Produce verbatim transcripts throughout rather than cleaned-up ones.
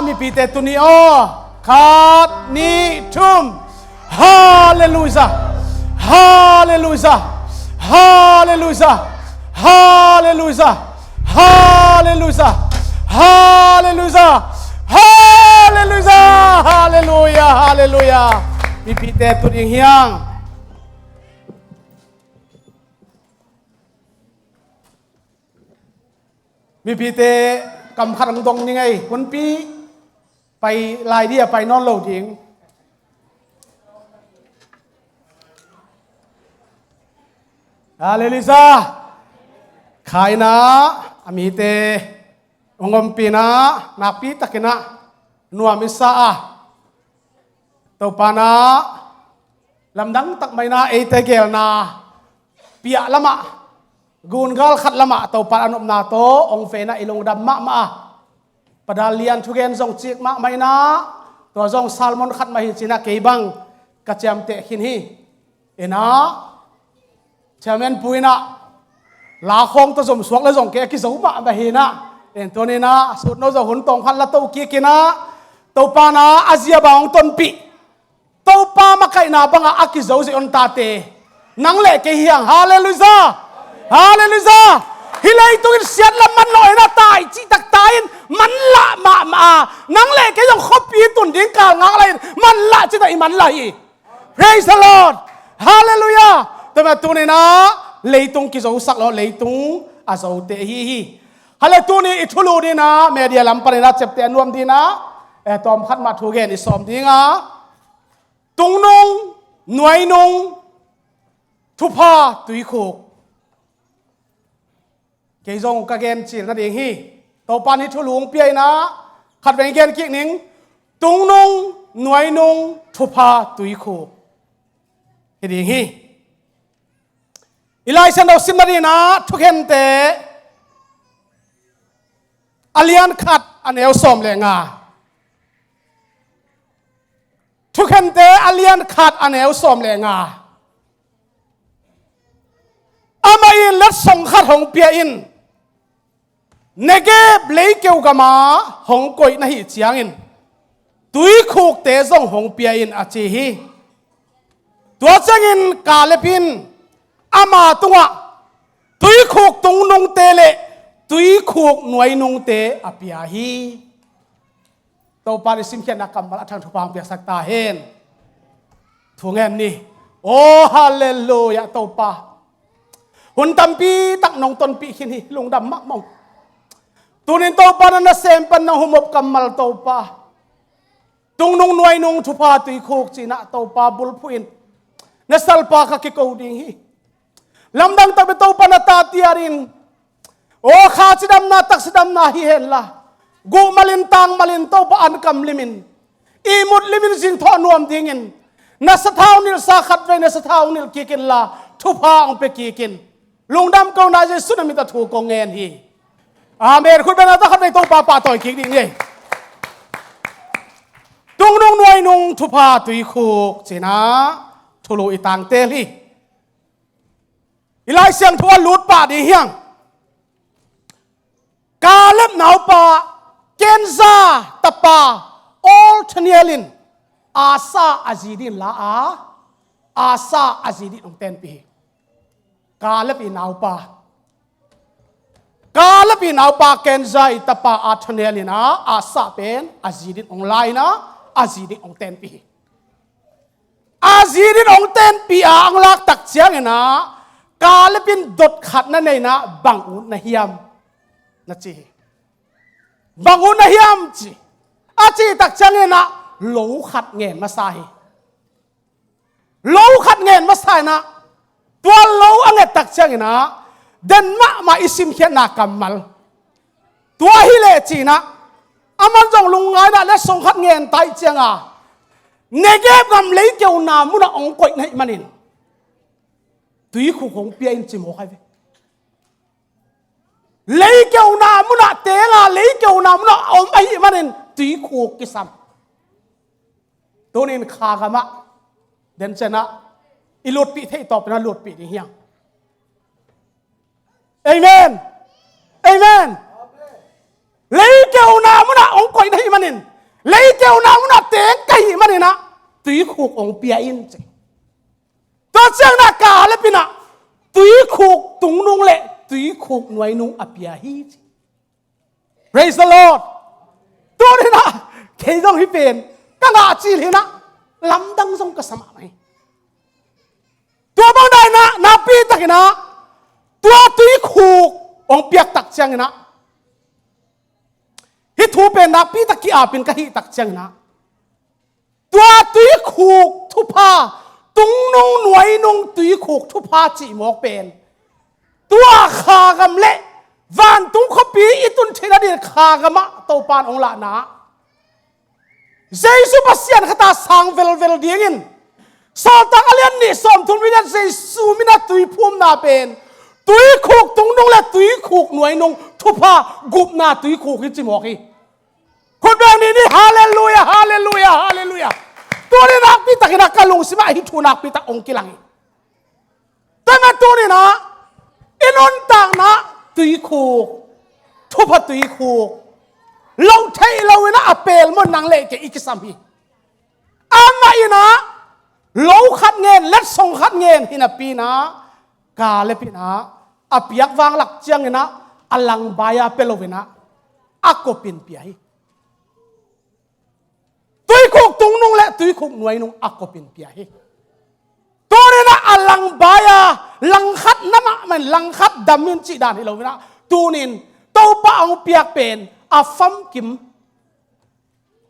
Mipite tuni aw, khat, nih, thum. Halleluia. Halleluia. Halleluia. Halleluia. Halleluia. Halleluia. Halleluia. Halleluia. Mipite tu ding hiang. Mipite kam khat hong dong ni ngei, hunpi pai lai dia, pai nawn lo ding. Halleluia. Khaina a mite hong ompihna nakpi takinah nuam i sa a, Topa na lamdang tak mai na eite geelna piah lamah, gungal khat lamah Topa a nopna tawh hong vena i lungdam mahmah a, Pada lian thugen zong cik mahmah inah, tua zong sermon khat mah hi cinah kei bang ka ciamteh khin hi. Inah Chairman Pu inah la khawng tawh zom suak le zong kei a kizo mahmah hi inah, en tuan inah sutno zo hun tawng khat la to kik inah, Topa na a zia bang hong tonpih, Topa makaihna bangah a kizo zia hong tate nang le kei hiang. Halleluia. Halleluia. Hih leitungin siat lam man lo inah tai cihtak tai in manlah mahmah a, nang le kei zong khuapi tun ding kal ngak lai in manlah cihtak i manlah hi. Praise the Lord. Halleluia. Tua mah tuninah leitung kizosak lo, leitung a zote hi hi. Hale tuni i thulu dinah media lam paninah ciapteh a nuam dinah, eh, tawm khat mah thugen i sawm dinga, tungnung nuainung thupha tuikhuk. Kei zong ka gen cil nading hi. Topa nih thulu hong pia inah khat vei gen kik ning. Tungnung nuainung thupha tuikhuk hi ding hi. I Lai Siangtho sim nadinah Thukhente a lian khat a neu sawm le nga. Thukhente a lian khat a neu sawm le nga. Amah in letsong khat hong pia in, Negeb leikeu gama hong koih na hih ciangin tuikhukte zong hong pia in a ci hi. Tua ciangin Kaleb in ama tungah tuikhuk tungnungte le tuikhuk nuainungte a pia hi. Topa nih simkhiatna kammal a thang thupha hong piaksak ta hen. Thu ngen ni. Oh, halleluia, Topa. Hun tampi tak nong tonpih khin hi, lungdam mahmah. Tunin Topa na nasem pan nong humop kammal Topa. Tungnung nuainung thupha tuikhuk cinah Topa bulphuh in na salpa kha kiko ding hi. Lamdang tak bek Topa na ta tiarin, aw kha cidamna tak cidamna hi henla, guh malin tang malin Topa an kam limin, ihmut limin zingthawh nuam dingin na sathau nilhsa khat vei na sathau nilh kik inla thupha hong pia kik in. Lungdam kona Jesu na mit a thu kong ngen hi. Amen. Khut bengna ta khat vei Topa pahtawi kik ding ni. Tungnung nuainung thupha tuikhuk cinah thulu i tangtel hi. I Lai Siangtho a lut pah ding hiang. Kaleb naupa Kenza tapa Othniel in Asa a zi ding la a, Asa a zi ding hong tenpih hi. Kaleb i naupa, Kaleb i naupa Kenza i tapa Othniel in a, Asa pen a zi ding hong la in a, a zi ding hong tenpih hi. A zi ding hong tenpih a hong lak tak ciangin a, Kaleb in dot khat na nei inah bang ut na hiam na ci hi. Bang ut na hiam ci a cih tak ciangin a lo khat ngen masa hi. Lo khat ngen masa inah tua lo a nget tak ciangin a den mahmah i simkhiatna kammal. Tua hi leh cinah aman zong lungngai inah letsong khat ngen taih cianga Negeb gam leikeuna munah hong koih na hih manin tuikhuk hong pia in ci mawk ahi ve. Leikeuna munah tenga leikeuna munah a om ahih manin tuikhuk kisam. Tunin kha gamah den cianah i lutpih theih tawpinah lutpih ding hiang. Amen. Amen. Leikeuna munah hong koih na hih manin Leikeu na munah teng ka hih maninah tuikhuk hong pia in ci. Tua cianginah Kaleb inah tuikhuk tungnung le tuikhuk nuainung a pia hi ci. Praise the Lord. Tuninah kei zong hih pen ka ngah cil hinah lamdang zong ka sa mahmah hi. Tua bang dainah nakpitakinah tua tuikhuk hong piaktak cianginah hih thu pen nakpitak ki-apin ka hihtak cianginah tua tuikhuk thupha, tungnung nuainung tuikhuk thupha cihmawk pen tua khagam le vantung khuapi i tun theihna din khagamah Topa in hong lahna Jesu Pasian khata sang velvel dingin Sawltak a lian nih sawmthum le giat Jesu mina tuiphumna pen tuikhuk tungnung le tuikhuk nuainung thupha gupna tuikhuk hi cimawk hi. Khutbeng nih ni, halleluia, halleluia, halleluia. Tuni nakpitakinah ka lungsimah hih thu nakpitak hong kilang hi. Tua mah tuninah i nuntakna tuikhuk, thupha tuikhuk loh theih loinah a pelmaw nang le kei i kisam hi. Amah inah lo khat ngen, letsong khat ngen hinapinah Kaleb inah a piak vanglak cianginah a langbai-a pia loinah a kopin pia hi. Tuikhuk tungnung le tuikhuk nuainung a kopin pia hi. Tuninah a langbai-a langkhat na mahmah in langkhat dam in cih dan hi loinah tunin Topa hong piak pen a famkim,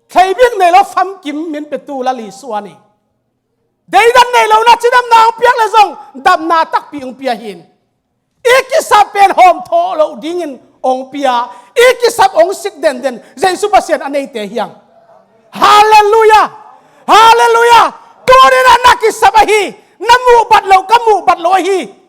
theibik nei lo famkim min petu lali suan hi. Deidan nei lo na cidamna hong piak le zong damna takpi hong pia hin. I kisap pen hawm thawh loh dingin hong pia, i kisap hong sik denden Jesu Pasian a neite hiang. Halleluia. Halleluia. Tuninah na kisap ahi, na muhbat loh ka muhbat loh ahi.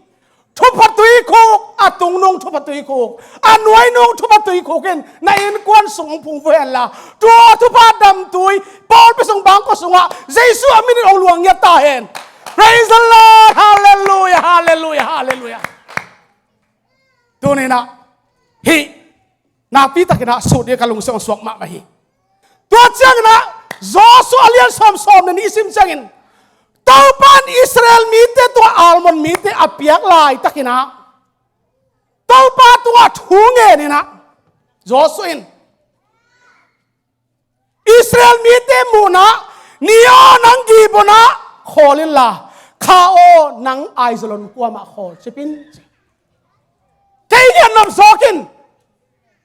Thupha tuikhuk a tungnung thupha tuikhuk a nuainung thupha tuikhuk in na innkuan sung hong phungvuh henla tua thupha damtui pawlpi sung bangkua sungah Jesu a min in hong luang ngiat ta hen. Praise the Lord. Halleluia, halleluia, halleluia. Tuninah hih nakpitakinah sut ding ka lungsim hong suak mahmah hi. Tua cianginah Joshua a lian sawm sawm le nih i sim ciangin Topa in Israel mite tungah almond mite a piak laitakinah Topa tungah thu ngeninah Joshua in Israel mite muhnah, ni aw nang Gibeonah khawl inla kha aw nang Aijalon kuamah khawlcip in ci. Kei hian nop zawkin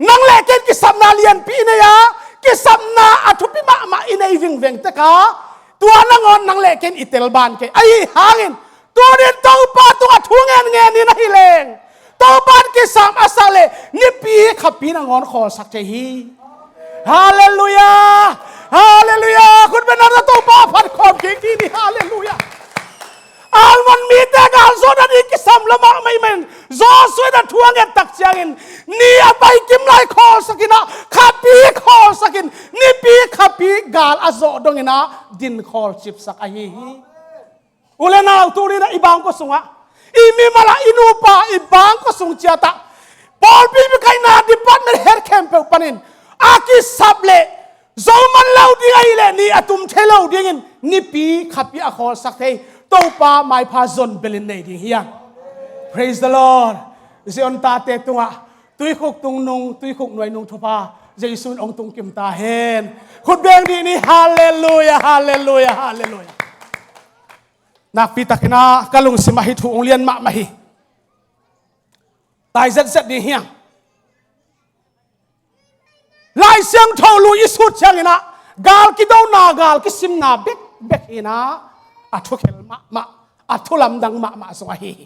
nang le ken kisapna lianpi i nei a, kisapna a thupi mahmah i nei vingveng teka tua nangawn nang le ken i telban kei ahi hangin tunin Topa tungah thu ngenngen in ahi leng Topa in kisam a sak le nipi khapi nangawn khawlsak thei hi. Halleluia. Halleluia. Khut beng na Topa a phat khawm kik dih ni. Halleluia. Almond mite gal zawhna ding kisam lo mahmah ahih manin Joshua in a thu a ngettak ciangin ni a bai kim lai khawlsakin ah khapi khawlsakin nipi khapi gal a zawh dongin ah din khawlcipsak ahi hi. U le nau, tuni in ah i bangkua sungah i mimal ah i nupa i bangkua sung ciat ah pawlpi bikaihna department head khempeuh panin a kisap leh zo man lo ding ahih leh ni a tum thei lo dingin nipi khapi a khawlsak thei Topa maipha zon belin nei ding hi hang. Praise the Lord. Zion tate tungah tuikhuk tungnung tuikhuk nuainung thupha Jesu in hong tungkim ta hen. Khut beng dih ni. Halleluia, halleluia, halleluia. Nakpi takin ah ka lungsim ah hih thu hong lian mahmah hi. Tai zetzet ding hi hang. Lai Siangtho lui i sut ciangin ah gal kidona gal kisimna bekbek in ah a thukhel mahmah, a thulamdang mahmah zong ahi hi.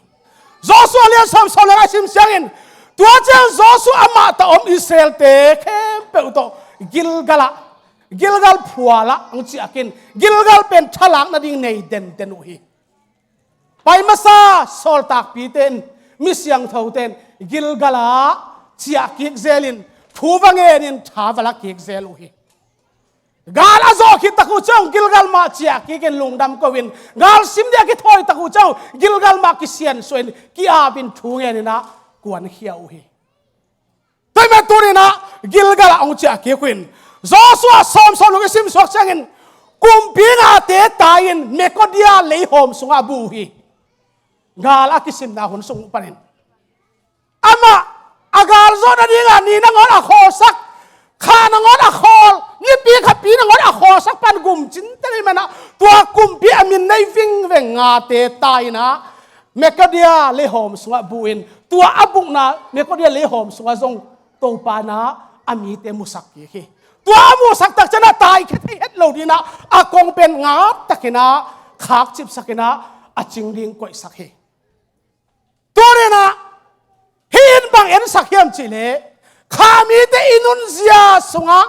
Joshua lian sawm sawm le nga i sim ciangin tua ciang Joshua amah tawh om Israelte khempeuh tawh Gilgal ah, Gilgal phual ah hong ciahkik in Gilgal pen thalak nading nei denden uh hi. Pai masa sawltakpite in, mi siangthote in Gilgal ah ciahkik zelin thu va ngenin tha va lakik zel uh hi. Gal a zawh khit tak uh ciang Gilgal mah ciahkik in lungdam ko in, gal sim ding a kithawi tak uh ciang Gilgal mah kisiansuah in ki-ap in thu ngenin ah kuankhia uh hi. Tua ahih manin tuni in ah Gilgal ah hong ciahkik uh in Joshua sawm sawm luk i sim suak ciangin kumpi ngate tai-in Mekodia leihawm sungah a bu uh hi. Gal a kisimna hun sung uh panin amah a gal zawh nadingah ni nangawn a khawlsak, kha nangawn a khawl, nipi khapi nangawn a khawlsak pan gum cinten ahih manin ah, tua kumpi a min nei vingveng ngate tai-in ah Mekodia leihawm sungah bu-in, tua a bukna Mekodia leihawm sungah zong Topa in ah a mite musak kik hi. Tua a musak tak ciangin ah taikhia thei het lo dingin ah a kong pen ngap takin ah khakcipsakin ah a cing ding koihsak hi. Tuni-in ah hih in bang ensak hiam cih leh, kha mite i nunzia sungah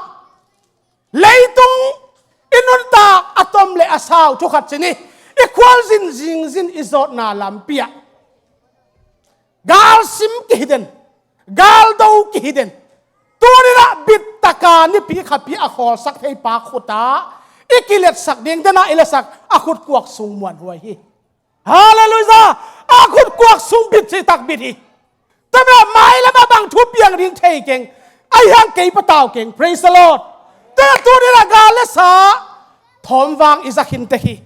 leitung i nuntak a tom le a sau thu khat ci ni, i khualzin zingzin i zawtna lampi ah galsim kihi den, galdo kihi den. Tuni-in ah bittaka nipi khapi a khawlsak theipa khut ah i kiletsak ding, den ah i letsak, a khutkuak sung muanhuai hi. Halleluiah! A khutkuak sung bit cih tak bit hi. Tua manin ah mailam ah bang thu piang ding thei keng, ahih hang kei patau keng. Praise the Lord. Tua tuni-in ah gal le sa thawmvang i za khin tek hi.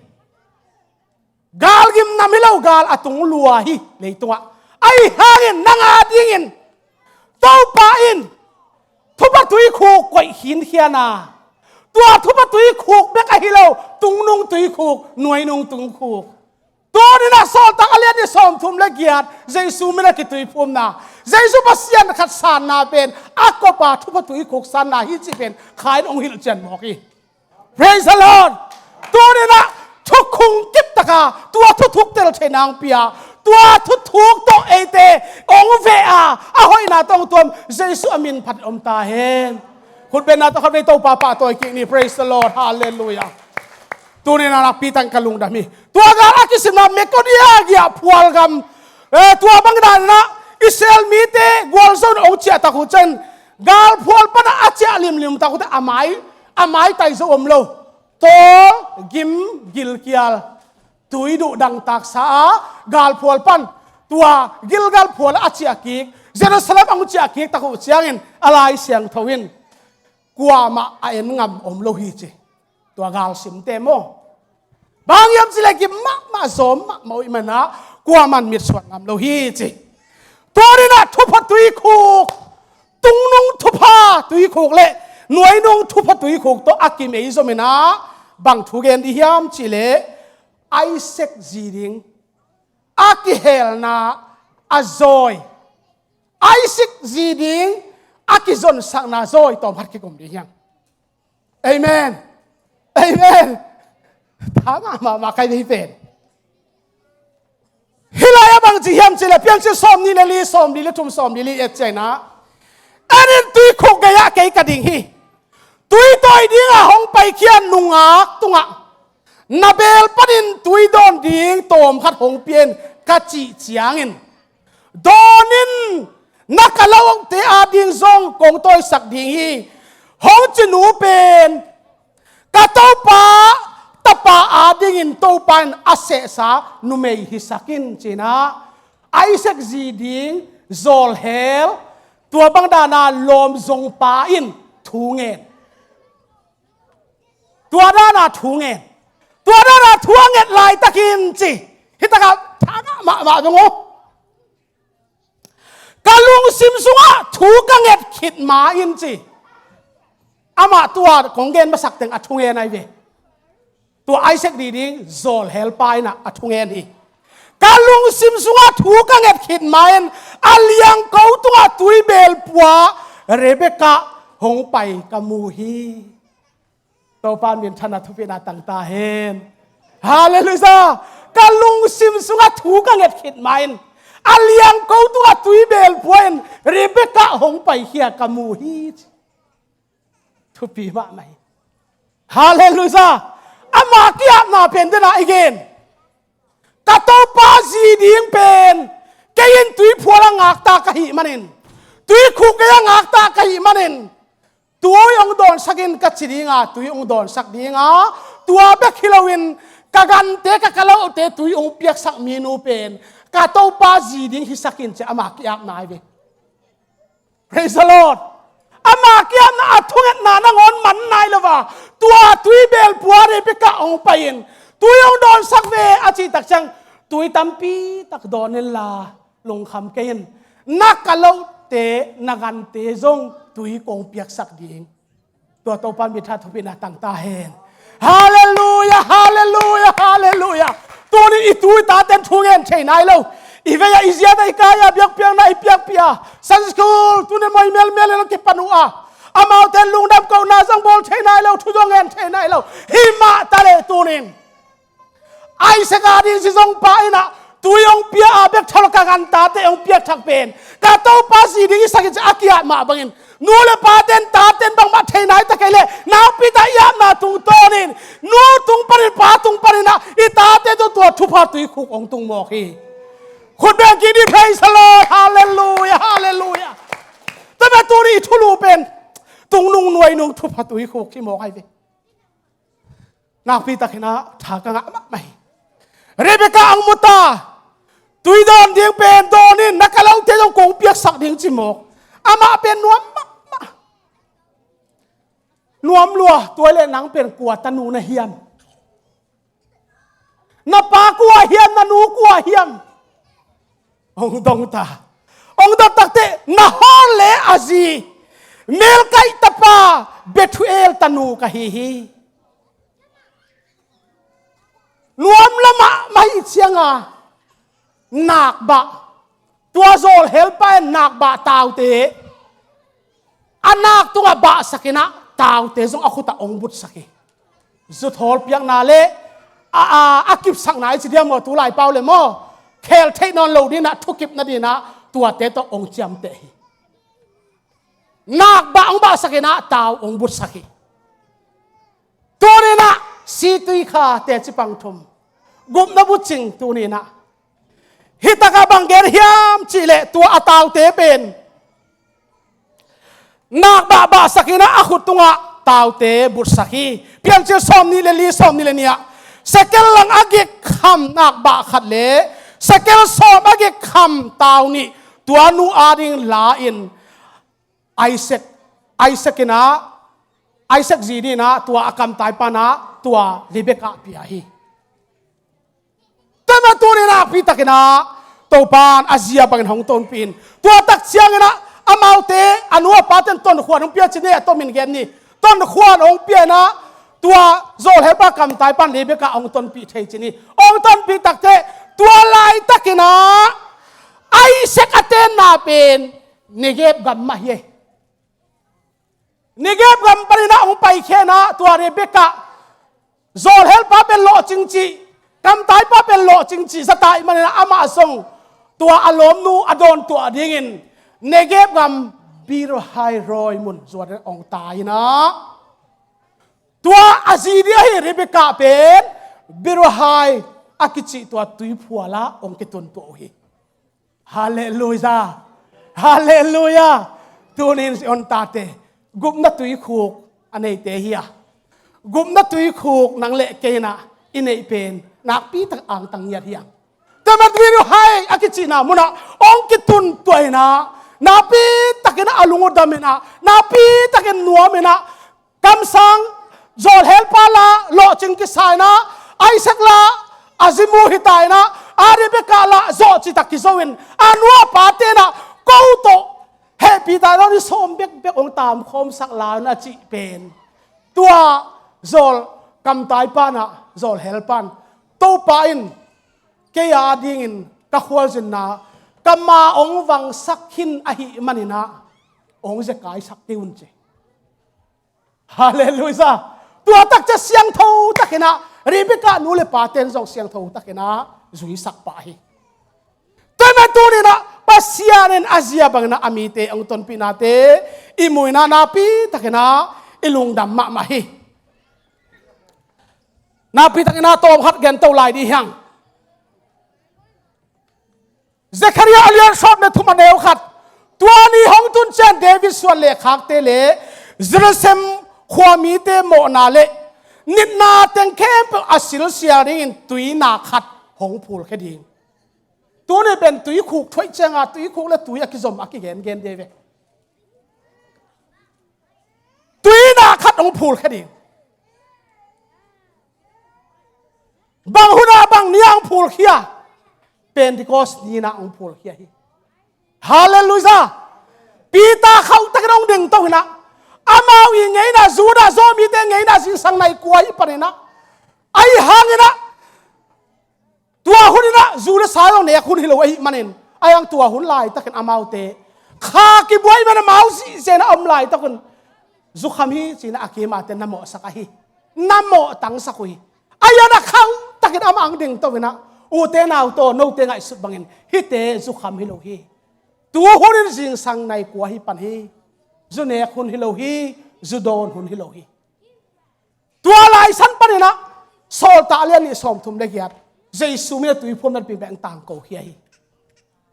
Gal gimnam hi lo, gal a tung lua hi leitungah. Ahih hangin nang a dingin Topa in thupha tuikhuk koih khinkhian a, tua thupha tuikhuk bek ahi lo, tungnung tuikhuk, nuainung tuikhuk. Tuni-in ah Sawltak a lian nih sawmthum le giat, Jesu min a kituiphumna, Jesu Pasian khat sanna pen a kop a thupha tuikhuk sanna hi cih pen kha in hong hilhcian mawk hi. Praise the Lord. Tuni-in ah thukhun kip taka tua thuthuk tel thei nang pia, tua thuthuk tawh eite hong veh a, a hoihna tawh hong tuam Jesu a min phat om ta hen. Khutbenna tawh khatvei Topa pahtawi kik ni. Praise the Lord. Halleluiah. Tuni-in ah nakpi takin ka lungdam hi. Tua gal a kisimna Mekodia giahphual gam, eh, tua bang danin ah Israel mite gualzo in hong ciah tak uh ciangin, galphual pan a ciah limlim tak uh teh a mai, a maitai zo om lo. Tawl, gim, gilkial, tui duh dangtaksa a, galphual pan tua Gilgal phual a ciah kik, Jerusalem a hong ciah kik tak uh ciangin a Lai Siangtho in kuamah a en ngam om lo hi ci. Tua galsimte maw, bang hiam cih leh gim mahmah, zawm mahmah uh ahih manin ah kuamah in mitsuan ngam lo hi ci. Tuni-in ah thupha tuikhuk, tungnung thupha tuikhuk le nuainung thupha tuikhuk tawh a kimei zom in ah bang thu gen ding hiam cih leh, Isaac zi ding a kihelna a zawi, Isaac zi ding a kizonsakna zawi tawm khat kikum ding hi hang. Amen. Amen. Tha mahmah, mah kai dei pen. Hih lai-ah bang ci hiam cih leh, Piancil sawmnih le li, sawmli le thum, sawmli le li et ciangin ah, en in, tuikhuk gei-ah kei ka ding hi. Tui tawi dingah hong paikhia nungak tungah na beel panin tui dawn ding tawm khat hong pia in, ka cih ciangin, dawn in, na ka lote ading zong kong tawisak ding hi, hong ci nu pen ka topa tapa adingin Topa in a sehsa numei hisak in, ci-in ah Isaac zi ding zawlhel, tua bang dana lawmzongpa in thu ngen. Tua dana thu ngen. Tua dana thu a nget laitakin ci. Hih takah tha ngah mahmah dong uh. Ka lungsim sungah thu ka nget khit ma-in ci. Amah tua kong gen masak teng a thu ngen ahi ve. Tua Isaac zi ding zawlhelpa in ah a thu ngen hi. Ka lungsim sungah thu ka nget khit ma-in a liangko tungah tuibeel pua Rebekah hong pai ka mu hi. Topa minthanna thupina tang ta hen. Halleluiah. Ka lungsim sungah thu ka nget khit ma-in a liangko tungah tuibeel pua-in Rebekah hong paikhia ka mu hi. Thupi mahmah hi. Halleluiah. Ama ki-apna pen dena i gen. Ka topa zi ding pen kei in tuiphual a ngakta ka hih manin, tuikhuk gei a ngakta ka hih manin, tui hong dawnsak in ka ci dinga, tui hong dawnsak dinga, tua bek hi loin ka gante, ka, ka lote tui hong piaksak minu pen ka topa zi ding hisak in, ci-a ama ki-apna hi ve. Praise the Lord. Ama kiamna a thungetna nangawn man nai lo a, tua tui belpua Rebekah hong pai-in, tui hong dawnsak ve a cih tak ciang, tui tampi tak dawn inla lungkham kei in, na ka lote na gante zong tui kong piaksak ding. Tua Topa min tha thupina tang ta hen. Halleluia, halleluia, halleluia. Tuni i tu i taten thu ngen thei nai lo. I vei a i ziat a i kai a biakpiakna i piakpia. Sunday school tuni moi melmel in kipan uh a, amaute lungdam kohna zong bawl thei nai lo, thu zong ngen thei nai lo. Hi mah ta leh tunin Isaac a ding si zong pa in ah tui hong pia a bek thalawh ka gantate hong piak thak pen ka Topa zi ding i sak in ci a kiat mah bangin, nu le paten taten bangmah thei nai ta kei leh nakpi tak i apna tungtawnin nu tung panin pa tung panin ah i tate tawh tua thupha tuikhuk hong tung mawk hi. Khut beng kik ni, praise the Lord, halleluia, halleluia. Tua mah tuni i thulu pen tungnung nuainung thupha tuikhuk hi mawk ahi ve. Nakpi takin ah tha ka ngah mahmah hi. Rebekah hong mu ta, tui dawn ding pen dawn in, na ka lote zong kong piaksak ding ci mawk. Amah pen nuam mahmah. Nuam lua, tua leh nang pen kua tanu na hiam? Na pa kua hiam, na nu kua hiam? Hong dong ta. Hong dong takteh Nahor le a zi, Melkaih tapa Bethuel tanu ka hi hi. Nuam lo mahmah hi cianga, nakbah, tua zawlhelpa in nakbah taute a nak tungah bahsak in ah taute zong a khutah hong butsak hi. Zuthawl piakna le a, a, a kipsakna i ci diam maw, tu lai pau le maw, khel theih nawn lo ding in ah thukip nading in ah tuate tawh hong ciamteh hi. Nakbah hong bahsak in ah tau hong butsak hi. Tuni in ah situi kha teci pang thum, gupna bucing tuni in ah hi takah bang gen hiam cih leh tua a taute pen nakbah bahsak in ah a khut tungah taute butsak hi. Piancil sawmnih le li, sawmnih le nih ah sekel lang a gik kham nakbah khat le sekel sawm a gik kham tau nih tua nu ading la in Isaac, Isaac in ah, Isaac zi ding in ah tua a kamtai pan ah tua Rebekah pia hi. Tua mah tuni nakpi takin ah Topa in a zia bangin hong tonpih in, tua tak ciangin ah amaute a nu a paten tonkhuan hong pia ci ni, a tomin gen ni. Tonkhuan hong pia in ah tua zawlhelpa kamtai pan Rebekah hong tonpih thei ci ni. Hong tonpih takteh tua laitakin ah Isaac a tenna pen Negeb gam mah hi. Negeb gam panin ah hong paikhia in ah tua Rebekah zawlhelpa pen lawhcing cih, kamtaipa pen lawhcing cih zata ahih manin ah amah zong tua a lawmnu a dawntuah dingin Negeb gam Beer-lahai-roi mun zuan in hong tai in ah tua a zi ding ahi Rebekah pen Beer-lahai a kicih tua tuiphual ah hong kituntuah uh hi. Halleluia. Halleluia. Tunin i hon tate gupna tuikhuk a neite hi a, gupna tuikhuk nang le kei in ah i neih pen nakpi tak angtang ngiat hi a. Tua mah Beer-lahai a kicihna munah hong kituntuah in ah nakpi takin a lung uh dam in ah nakpi takin nuam in ah kamsang zawlhelpa la lawhcing kisa in ah, Isaac la a zimu hita in ah, a Rebekah la zawh citak kizo in a nu a pate in ah ko tawh hehpih ta lo ni, sawm bekbek hong tamkhawmsak la un a cih pen tua zawl kamtaipa in ah zawlhelpa in, Topa in kei a dingin ka khualzinna ka ma hong vangsak khin ahih manin ah hong zekaisak kei un ci. Halleluia. Tua tak ciang siangtho takin ah Rebekah nu le paten zong siangtho takin ah zuisak pah hi. Tua mah tunin ah Pasian in a zia bangin ah a mite hong tonpihnate i muh in ah nakpi takin ah i lungdam mahmah hi. Nakpi takin ah tawm khat gen to lai dih hiang. Zekhariah a lian sawm le thum a neu khat. Tua ni hong tun ciang David suan le khakte le Jerusalem khuamite mawhna le nitna teng khempeuh a silsial dingin tuina khat hong phulkhia ding. Tuni pen tuikhuk thuaih cianga tuikhuk le tui a kizom a kigengen dih ve. Tuinah khat hong phulkhia ding. Bang hunah bang ni-ah hong phulkhia? Pentecost ni-nah hong phulkhia hi. Halleluiah. Peter khauhtakin hong dengto inah, amau i ngeina, Judah Zawmite ngeina zingsang nai kua hi paninah, ahi hanginah tua huninah zu le sa zong nek hun hi lo ahih manin, ahi hang tua hun laitakin amaute kha kibuai man amau zihzianah om laitakin zukham hi cinah a kimate na mawhsak ahi, na mawhtangsak uh hi. Ahi hanah khauhtakin amah hong dengto inah, ute naute aw, note ngaihsut bangin hihte zukham hi lo hi. Tu hunin zingsang nai kua hi pan hi. Zu nek hun hi lo hi. Zu dawn hun hi lo hi. Tua laisan paninah Sawltak lian nih sawmthum le giat, Jesu min a tuiphumna pi beng tangko khia hi.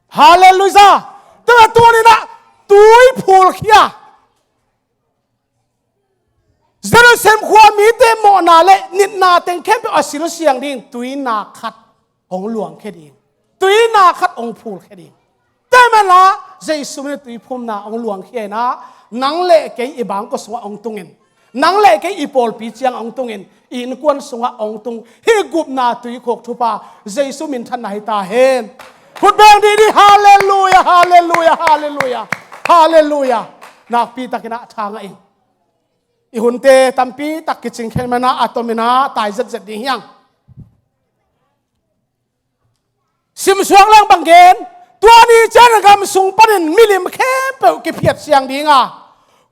Halleluiah. Tua tuninah tuiphulkhia. Jerusalem khua mite mawhna le nitna teng khempeuh a silsiang ding tuina khat hong luangkhia ding. Tuina khat hong phulkhia ding. Tua ahih manah Jesu min a tuiphumna hong luangkhia inah, nang le kei i bangkua sungah hong tungin, nang le kei i pawlpi ciangah hong tungin, i innkuan sungah hong tung, hih gupna tuikhuk thupha Jesu minthanna hi ta hen. Khut beng didi, halleluiah, halleluiah, halleluiah, halleluiah. Nakpitakinah thangah in. I hunte tampi tak kicing khen manah a tominah tai zetzet ding hiang. Simsuak lang bang gen, tua ni cian gam sung panin milim khempeuh kiphiat siang dinga,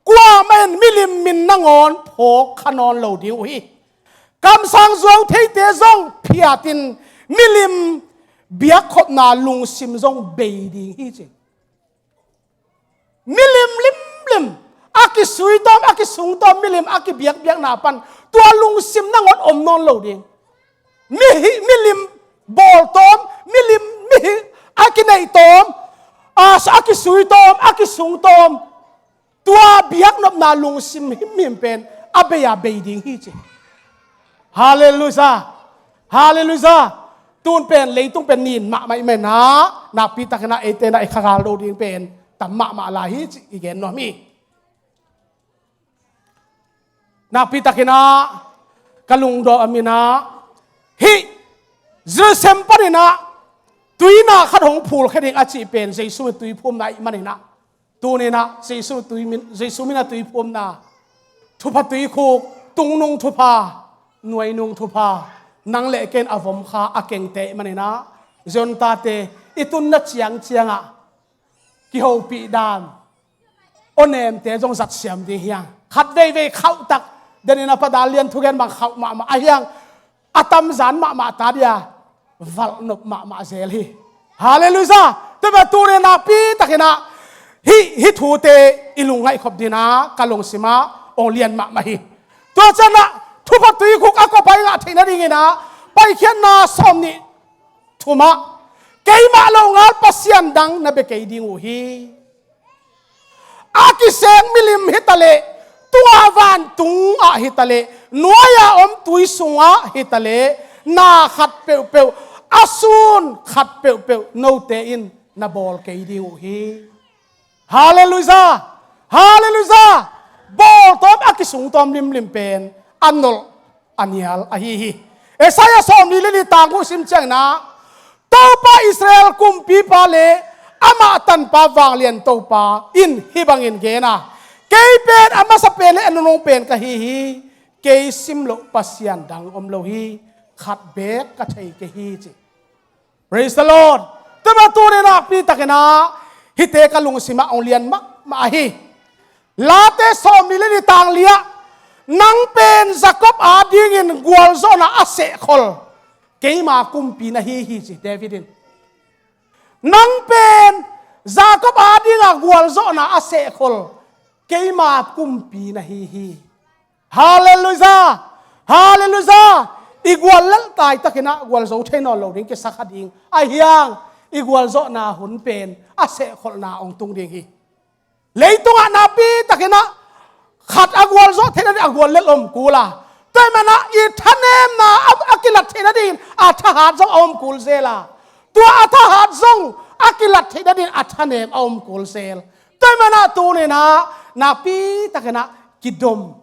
kuamah in milim min nangawn phawk kha nawn lo ding uh hi. Kamsang zuau theite zong phiatin milim biakkhopna lungsim zong bei ding hi ci. Milim limlim, a kisuitawm, a kisungtawm milim a kibiakbiakna pan tua lungsim nangawn om nawn lo ding. Mihi, milim bawltawm, milim mihi a kineitawm, a, a kisuitawm, a kisungtawm, tua biaknopna lungsim himhim pen a bei-a bei ding hi ci. Halleluiah. Halleluiah. Tun pen leitung pen nin mahmah i menah, nakpitakinah eite inah i khagal do ding pen tam mahmah lai hi ci i gen nuam hi. Nakpitakinah ka lungdawh a minah, hih Jerusalem paninah tuina khat hong phulkhia ding a cih pen Jesu min tuiphumna ahih maninah, tuninah Jesu tui min, Jesu min a tuiphumna, thupha tuikhuk, tungnung thupha, nuainung thupha, nang le ken a vom kha a kengte ahih maninah, Zion tate i tunna ciangciangah kihopih dan, awnemte zong zatsiam ding hiang. Khat veivei khauhtak, denin a pa Dal Lian thugen bang khauh mahmah a hiang, a tamzan mahmah ta dia, valhnop mahmah zel hi. Halleluiah. Tua bang tunin nakpitakinah hih, hih thute i lungngaih khop dinah ka lungsimah hong lian mahmah hi. Tua cianah thupha tuikhuk a kawpai ngah theih nadinginah Paikhiatna sawmnih thumah, keimah longal pasian dang na bia kei ding uh hi. A kiseng milim hitaleh, tungah vantungah hitaleh, nuai-a om tui sungah hitaleh, na khat peuhpeuh, a sun khat peuhpeuh note in na bawl kei ding uh hi. Halleluiah! Halleluiah! Bawltawm a kisungtawm limlim pen a nolh a nial ahi hi. Isaiah sawmli le li tang guk sim ciangin ah, Topa Israel kumpipa le amah tanpa vanglian Topa in hih bangin gen a, kei pen a masa pen le a nunung pen ka hi hi. Kei sim loh pasian dang om lo hi. Khat beek ka thei kei hi ci. Praise the Lord. Tua mah tuni nakpi takin ah hihte ka lungsimah hong lian mahmah ahi. Late sawmli le li tang li ah, nang pen Jacob adingin gualzawhna a sehkhol keima kumpi na hi hi ci David in. Nang pen Jacob adinga gualzawhna a sehkhol keima kumpi na hi hi. Halleluiah! Halleluiah! I guallelh taitakin ah gualzo thei nawn lo ding kisa kha ding. Ahi hang i gualzawhna hun pen a sehkholhna hong tung ding hi. Leitungah nakpi takin ah khat a gualzawh theih nading a guallelh om kul a, tua ahih manin ah i thanemna a, a kilat theih nadingin a thahat zong a om kul zel a, tua a thahat zong a kilat theih nadingin a thanem a om kul zel. Tua ahih manin ah tuni-in ah nakpi takin ah kidom,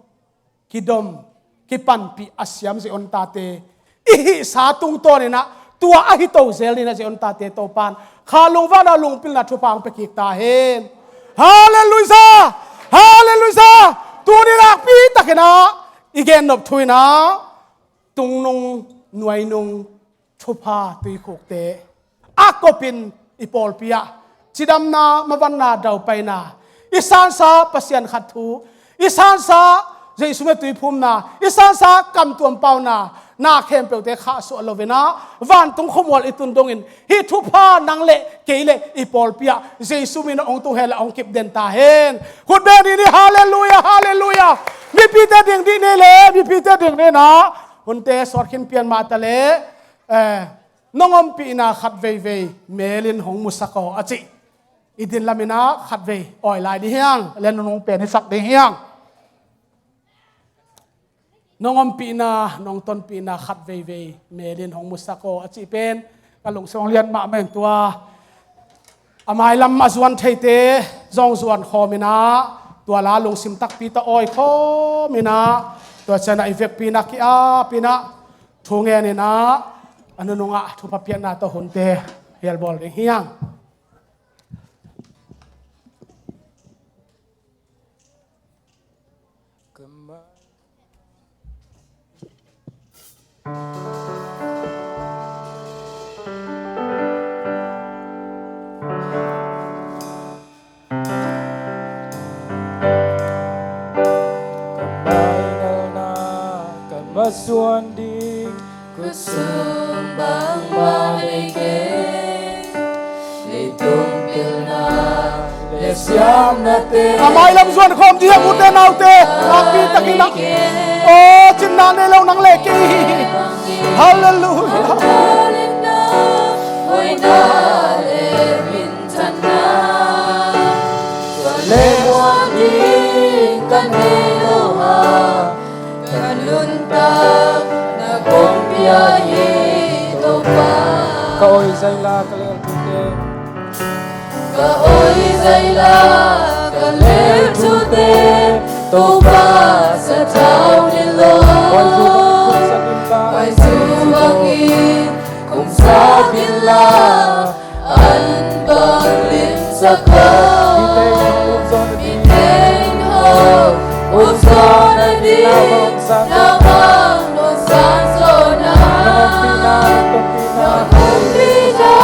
kidom, kipanpih a siam Zion tate i hihsa tungtawninah tua ahi to zel ninah Zion tate Topan kha lungvana lungpilna thupha hong pia kik ta hen. Halleluiah! Halleluiah! Tuni nakpi takinah i gennop thu inah tungnung nuainung thupha tuikhukte a kopin i pawlpi ah cidamna, mavanna, daupaina, i sansa Pasian khat thu, i sansa Jesu me tuiphumna, i sansa kamtuam pauna, na khempeuhte khahsuah loinah vantung khuamual i tun dongin hih thupha nang le kei le i pawlpi ah Jesu min hong tung hen la hong kip den ta hen. Khut beng ni ni, halleluiah, halleluiah. Mipite ding dih ni le, mipite ding ni na. Hunte sawt khin pian mah ta le, eh, nong ompihna khat veivei melin hong musak aw a cih i din laminah khat vei awi lai ding hiang, le nong pen hisak ding hiang. Nong ompihna, nong tonpihna khat veivei melin hong musak aw a cih pen ka lungsim hong lian mahmah in tua a mailam a zuan theite zong zuan khawminah tua la lungsim takpi tawh awi khawminah tua cianah i vekpi inah ki-ap inah thu ngeninah a nunungah thupha piakna tawh hunte hialbawl ding hiang. Ka maingalna ka masuan ding, ka sung bangmah nei kei. Leitung pilna le siamnate. A mailam zuan khawm dih a, ute naute, nakpi takinah. Aw, cinna nei lo nang le kei hi. Halleluiah. Ka lehmuan ding ka nei lo a, ka nuntakna kong pia hi Topa. Ka awi zaila ka lel thute. Ka awi zaila ka lel thute, Topa sathau ni lo. Khuaizu bangin kum sak inla, an bang limsak aw. Mite in hong ut zaw nading, nang hong sang zaw na. Nong ompihna,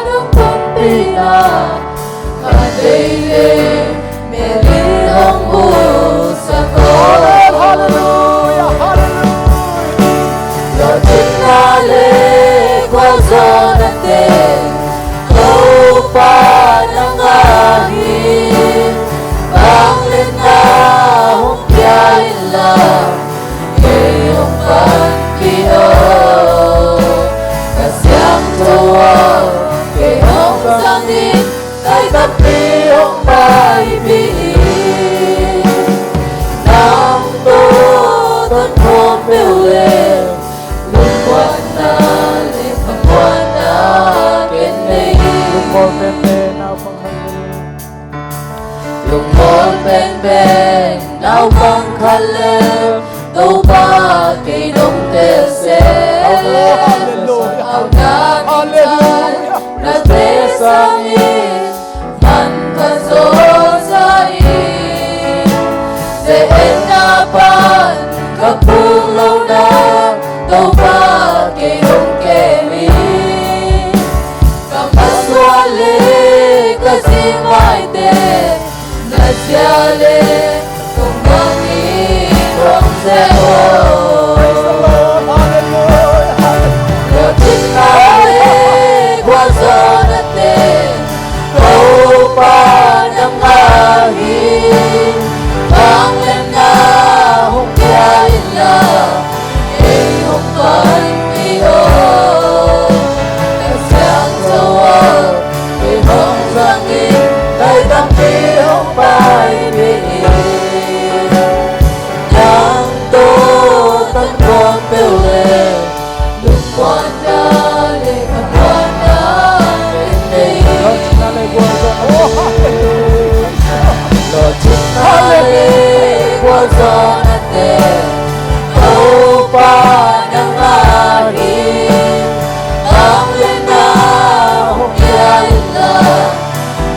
nong tonpihna, nong tonpihna khat veivei melin hong musak aw. Halleluiah, halleluiah. Lawhcinna le gualzawhnate Topa nangmah hi. Vangliatna hong pia inla, kei hong panpih aw. Kha Siangtho aw, kei hong zang in, ka ii tampi hong maipih in. Nang tawh tawh khawm peuh leh lungmuanna le phattuamna ken nei. Lungmuang penpen naupang khat lel. Lungmuang penpen naupang khat lel, Topa kei nong tel seh. Halleluiah. Au na, halleluiah, na te sangin man ka zawhsa in, ze-etna pan ka phuk lohna, Topa kei hong kem in. Ka masuan le ka zingmaite, na zia le kong bang in hong ze aw. Praise the Lord. Hallelujah. Hallelujah. Lawhcinna le gualzawhnate Topa nangmah hi. Vangliatna hong pia inla, kei hong panpih aw. Kha Siangtho aw, kei hong zang in, ka ii tampi hong maipih in. Zawnate, Topa nangmah hi. Ang le na hong pia inla,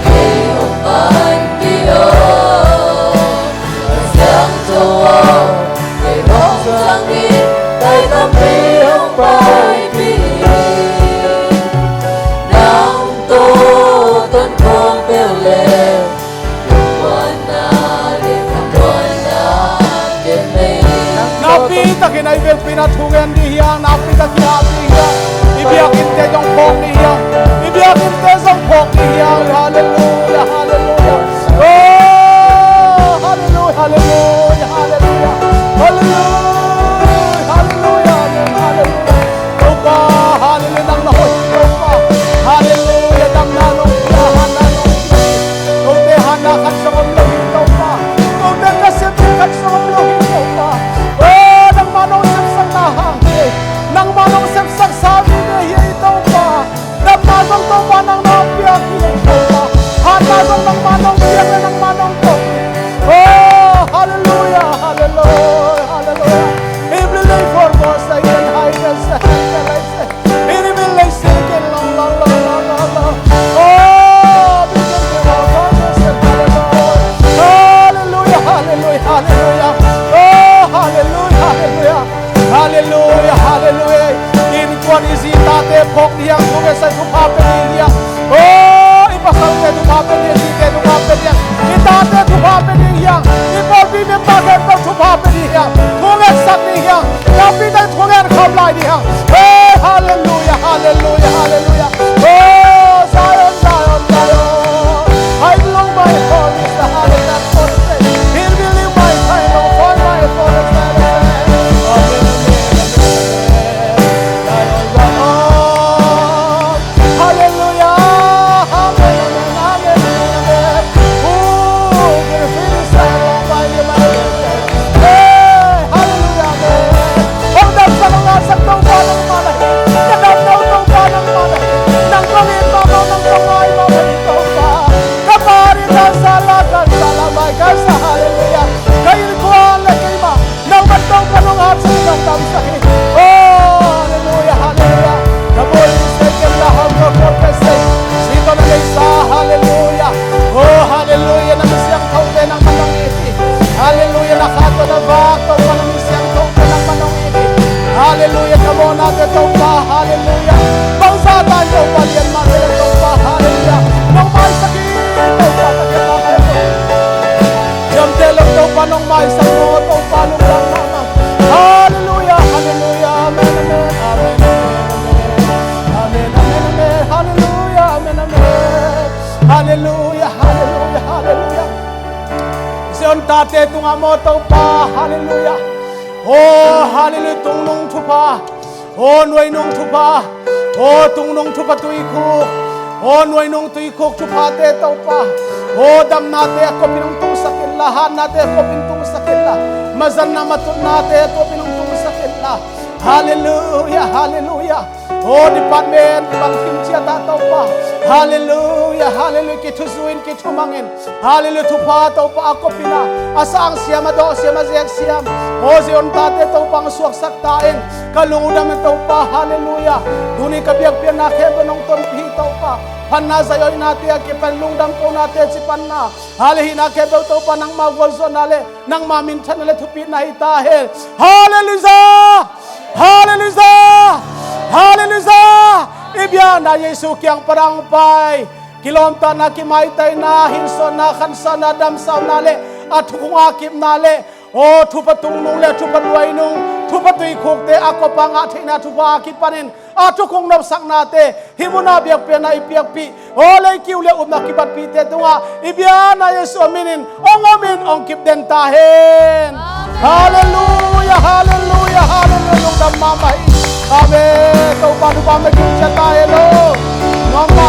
kei hong panpih aw. Kha Siangtho aw, kei hong zang in, kei tampi hong paipih in. Nang tawh tonkhawm peuh le, nakpi takin a i biakpiakna thu gen ding hi hang, nakpi takin a ding hi hang. I biakinnte zong phawk ding hi hang. I biakinnte zong phawk ding hi hang. Halleluia, halleluia. Oh, halleluia, halleluia, halleluia. Halleluia, halleluia, amen, halleluia. Topa, halleluia, nang na hoih hi Topa. Halleluia, damna nong pia, hatna nong pia. Kote hatna khat zong om lo hi Topa. Kote nasep ding khat zong om lo hi Topa. Oh, nangmah nong sepsakna hang hi. Nangmah nong sepsaksa mite hi Topa. Damna zong Topa nang na piak hi Topa. Hatna zong nangmah nong piak le nangmah nong tawh hi. Oh, halleluia, halleluia, halleluia. He will lay for more second high and second. Halleluia, halleluia, halleluia. Oh, we thank you, Lord. Hallelujah, hallelujah, hallelujah. Oh, hallelujah, hallelujah. Hallelujah, hallelujah. Innkuan i zi i tate phawk ding hi hang, thu ngetsak thupha pia ding hi hang. Oh, i pasalte thupha pia ding, i zite thupha pia ding hi hang. I tate thupha pia ding hi hang. I pawlpi member khempeuh thupha pia ding hi hang. Thu ngetsak ding hi hang. Nakpi takin thu nget khawm lai ding hi hang. Hey, hallelujah, hallelujah, hallelujah. Oh, Zion, Zion, Zion. I belong my home is the heart of that forest. He will live my time, oh, for my forest. Amen, amen, amen. Zion, Zion. Hallelujah. Amen, amen, amen, amen, amen. Ooh, gonna feel this time, oh, by the light. Hey, hallelujah, amen. Hong damsak, hong ngahsak Topa nangmah na hi. Ka damna uh Topa nangmah na hi. Nang kong it mahmah, nang kong ngai mahmah hi Topa. Ka pari kan sa la, kan sa la mai, kan sa, hallelujah. Ka innkuan le keimah. Nangman Topa nong hatsak, nong damsak hi. Oh, hallelujah, hallelujah. Na bawl in sei ken la hong ko ko ke sei. Si to na nei sa, hallelujah. Oh, hallelujah. Na mi siangthote nangman nong it hi. Hallelujah. Na kha tawh na vak Topa na mi siangthote nangman nong it hi. Hallelujah. Ka bawnate Topa, hallelujah. Bangzah ta in Topa lian mah te Topa, hallelujah. Nong maisak hi Topa, ka khe ta khe. Ciamteh lo Topa nong maisak lo Topa lungdam mahmah. Halleluia, halleluia, amen, amen, amen, amen, amen, amen, amen, halleluia, amen, amen, halleluia, halleluia, halleluia. Zion tate tungah maw Topa, halleluia. Oh, halleluia, tungnung thupha. Aw nuainung thupha, aw tungnung thupha tuikhuk, aw nuainung tuikhuk thuphate Topa, aw damnate a kopin hong tungsak inla, hatnate a kopin tungsak inla, mazanna matutnate a kopin hong tungsak inla. Halleluia, halleluia. Aw department bangkim ciat ah Topa, halleluia, halleluia, kithuzu in, kithumang in. Halleluia, thupha Topa a kopin a, a sang siam, a dawh siam, a zek siam. Aw Zion tate Topa hong suaksak ta in, ka lungdam in Topa, halleluia. Tuni ka biakpiakna khempeuh nong tonpih Topa. Phatna zaihhoihnate a kipan lungdam konate cipanna. Halleluia, hihna khempeuh Topa nangma gualzawhna le nangma minthanna le thupina hi ta hen. Halleluia! Halleluia! Halleluia! I biakna Jesu kiang pan hong pai. Kilawmtatna, kimaitaina, hinsuanna, khansanna, damsakna le a thukhun a kipna le aw thupha tungnung le thupha nuainung, thupha tuikhukte a kop a ngah theihna thupha a kipanin a thukhun nopsaknate hih munah biakpiakna i piakpih, aw lei kiu le upna kibatpihte tungah i biakna Jesu a minin hong om in hong kipden ta hen. Halleluia, halleluia, halleluia. Lungdam mahmah hi. Amen. Topa thupha mah kim ciat ta hen aw. Nangma